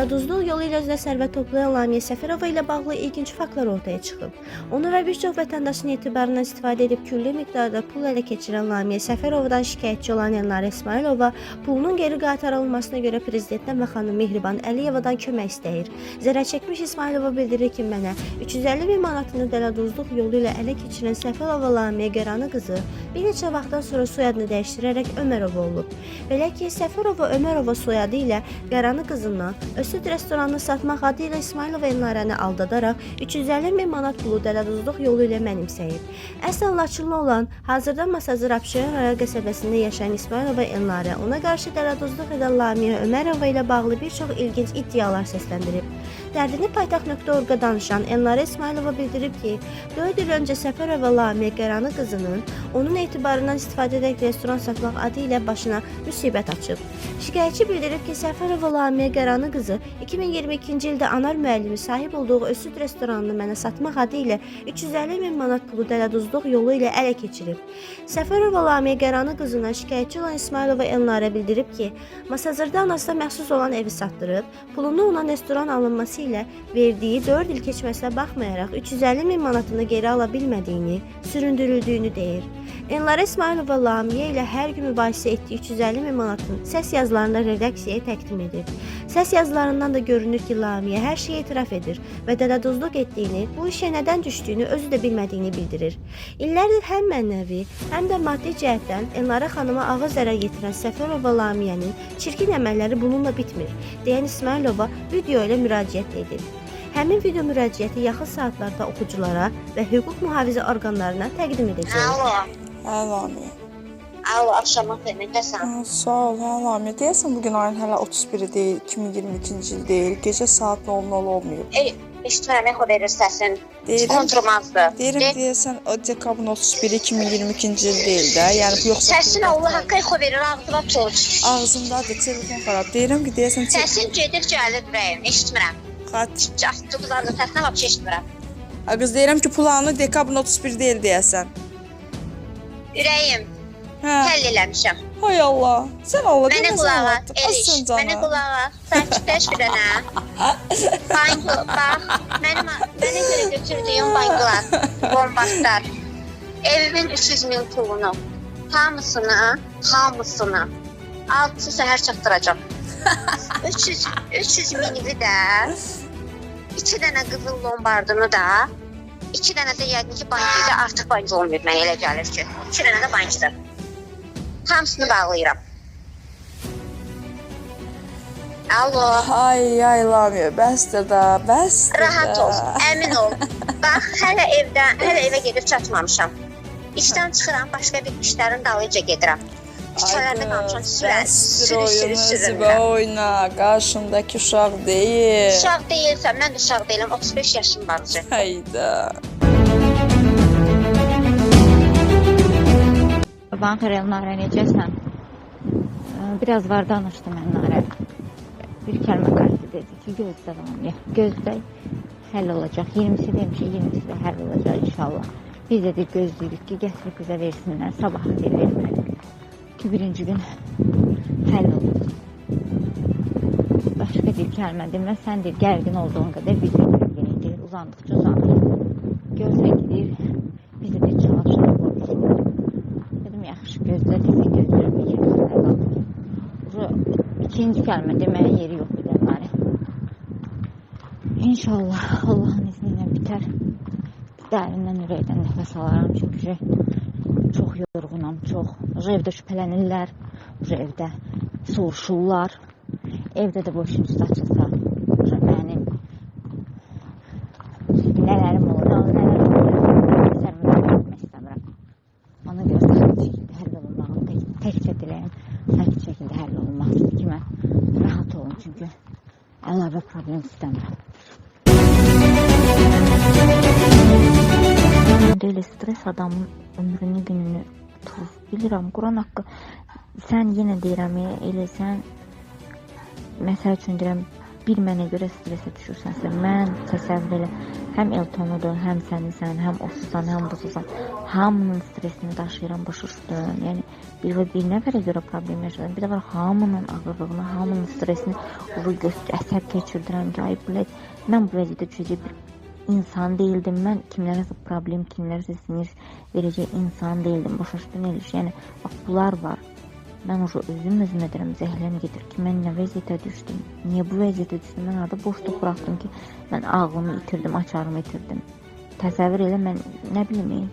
Dələduzluq yolu ilə özünə sərvət toplayan Lamiyə Səfərova ilə bağlı ilginc faktlar ortaya çıxıb. Onu və bir çox vətəndaşın etibarından istifadə edib külli miqdarda pul ələ keçirən Lamiyə Səfərovadan şikayətçi olan Elnarə İsmayılova pulunun geri qaytarılmasına görə prezidentdən və xanım Mehriban Əliyevadan kömək istəyir. Zərər çəkmiş İsmayılova bildirir ki, mənə 350 min manatını dələduzluq yolu ilə ələ keçirən Səfərova Lamiyə Qəranı qızı bir neçə vaxtdan sonra soyadını dəyişdirərək Ömərova olub. Belə ki, Səfərova Ömərova soyadı ilə Qəranı qızından Ösüd restoranını satmaq adı ilə İsmayılova Elnarəni aldadaraq 350 min manat pulu dələduzluq yolu ilə mənimsəyib. Əslən Laçınlı olan, hazırda Masazır Abşeron rayon qəsəbəsində yaşayan İsmayılova Elnarə ona qarşı dələduzluq edən Lamiyə Ömərova ilə bağlı bir çox ilginc iddialar səsləndirib. Dərdini paytaxt.orq-a danışan Elnarə İsmayılova bildirib ki, 4 il öncə Səfərova Lamiyə Qəranı qızının onun etibarından istifadə edərək restoran satmaq adı ilə başına müsibət açıb. Şikayətçi bildirib ki, Səfərova Lamiyə Qəranı qızı 2022-ci ildə Anar müəllimi sahib olduğu Ösüd restoranını mənə satmaq adı ilə 350 min manat pulu dələduzluq yolu ilə ələ keçirib. Səfərova Lamiyə Qəranı qızından şikayətçi olan İsmayılova Elnarə bildirib ki, Masazırda anasına məxsus olan evi satdırıb, pulunu ona restoran alınması ilə verdiyi 4 il keçməsinə baxmayaraq 350 min manatını geri ala bilmədiyini, süründürüldüyünü deyir. Elnarə İsmayılova Lamiyə ilə hər gün mübahisə etdiyi 350 min manatın səs yazılarını redaksiyaya təqdim edib. Səs yazılarından da görünür ki, Lamiyə hər şeyi etiraf edir və dələduzluq etdiyini, bu işə nədən düşdüyünü özü də bilmədiyini bildirir. İllərdir həm mənəvi, həm də maddi cəhətdən Elnarə xanıma ağır zərər yetirən Səfərova Lamiyənin çirkin əməlləri bununla bitmir, deyən İsmayılova video ilə müraciət edib. Həmin video müraciəti yaxın saatlarda oxuculara və hüquq mühafizə orqanlarına təqdim edəcəyik. Alo. Hə, Lamiyə. Alo, axşamın xeyir, necəsən? Hə, sağ ol, hə, Lamiyə. Deyəsən bu gün ayın hələ 31-i deyil, 2022-ci il deyil. Gecə saat 00:00 olmayıb. Ey, eşitmirəm, echo verir səsin. Deyirəm, Kontrumazdır. deyirəm deyəsən o dekabrın 31-i 2022-ci il deyil də. Yəni bu yoxsa Səsin Allah haqqı echo verir, ağzıma tut. Ağzımdadır, telefon xarab. Deyirəm ki, deyəsən Səsin gedir, gəlir ürəyim, eşitmirəm. xat. Avtobuslarda səsini vəbşə eşitmirəm. A qız deyirəm ki, planı dekabrın 31 deyil deyəsən. Ürəyim, Hə. həll eləmişəm. Hay Allah. Sən Allah Mənə deməsən qulaq as, Allah. Eliş, Asın mənə cana. qulaq as. Sakitləş bir dənə. Bank, bax, mənim, mənə görə götürdüyüm banklar, bombastlar, evimin 300 min pulunu, hamısını, hamısını 6 səhər çatdıracam. 300 minini də, 2 dənə qızıl lombardını da, 2 dənə də yəqin ki bank idi, artıq bank olmayıb mənə elə gəlir ki. 2 dənə də bankdır. Hamısını bağlayıram. Alo. Ay, ay Lamiyə, bəsdir də, bəsdir Rahat də. ol, əmin ol. Bax, hələ evdə, hələ evə gedib çatmamışam. İşdən çıxıram, başqa bir işlərin dalınca gedirəm. Küçələrdə qalmışam, sürən, Bəsdir sürü, sürü, oyunu sürünürəm. zibə oyna, qarşındakı uşaq deyil. Uşaq deyilsəm, mən də uşaq deyiləm, 35 yaşım var. Hayda. Sabahın xeyir Elnarə, necəsən? Biraz var danışdım Elnarə. Bir kəlmə qarşı dedi ki, gözlə Lamiyə, gözlə, həll olacaq. 20-si demişik, 20-si də həll olacaq inşallah. Biz də deyir, gözləyirik ki, gətirib bizə versinlər, sabah deyir, verməli. Ki, birinci gün həll olur. Başqa bir kəlmə deməz, sən deyir, gərgin olduğun qədər biz də gərginik, deyir, uzandıqca uzanır. Görsən ki, deyir, biz də deyir, çalışırıq, vuruşuruq. Dedim, yaxşı, gözlə, desin, gözləyirəm, 20-si həll olur. İkinci kəlmə deməyin yeri yox idi Elnarə. İnşallah Allahın izni ilə bitər. Dərindən ürəkdən nəfəs alaram, çünki çox yorğunam, çox. Evdə şübhələnirlər, evdə soruşurlar. Evdə də bu işin üstü açılsa, mənim nələrim olur, nələr olur, sərmə etmək istəmirəm. Ona görə sakit şəkildə həll olunmağını təkcə diləyim, sakit şəkildə həll olunmasıdır ki, mən rahat olum, çünki əlavə problem istəmirəm. İndi elə stres adamın ömrünü, gününü oturur. Bilirəm, Quran haqqı, sən yenə deyirəm, elə sən, məsəl üçün deyirəm, bir mənə görə stresə düşürsənsə, mən təsəvvür elə, Həm Eltonudur, həm sənisən, həm osusan, həm bususan. Hamının stresini daşıyıram başa düşdün. Yəni bir nəfərə görə problem yaşadım. Bir də var hamının ağırlığını, hamının stresini əsəb keçirdirəm ki, ay bled, mən bu vəziyyətə düşəcək bir insan değildim. Mən kimlərəsə problem, kimlərəsə sinir verəcək insan değildim. Başa düşdün Eliş? Yəni bax bunlar var. Mən o özüm özümə deyirəm, zəhləm gedir ki, mən nə vəziyyətə düşdüm? Niyə bu vəziyyətə düşdüm? Mən harda boşluq buraxdım ki, mən ağlımı itirdim, açarımı itirdim. Təsəvvür elə, mən nə bilim.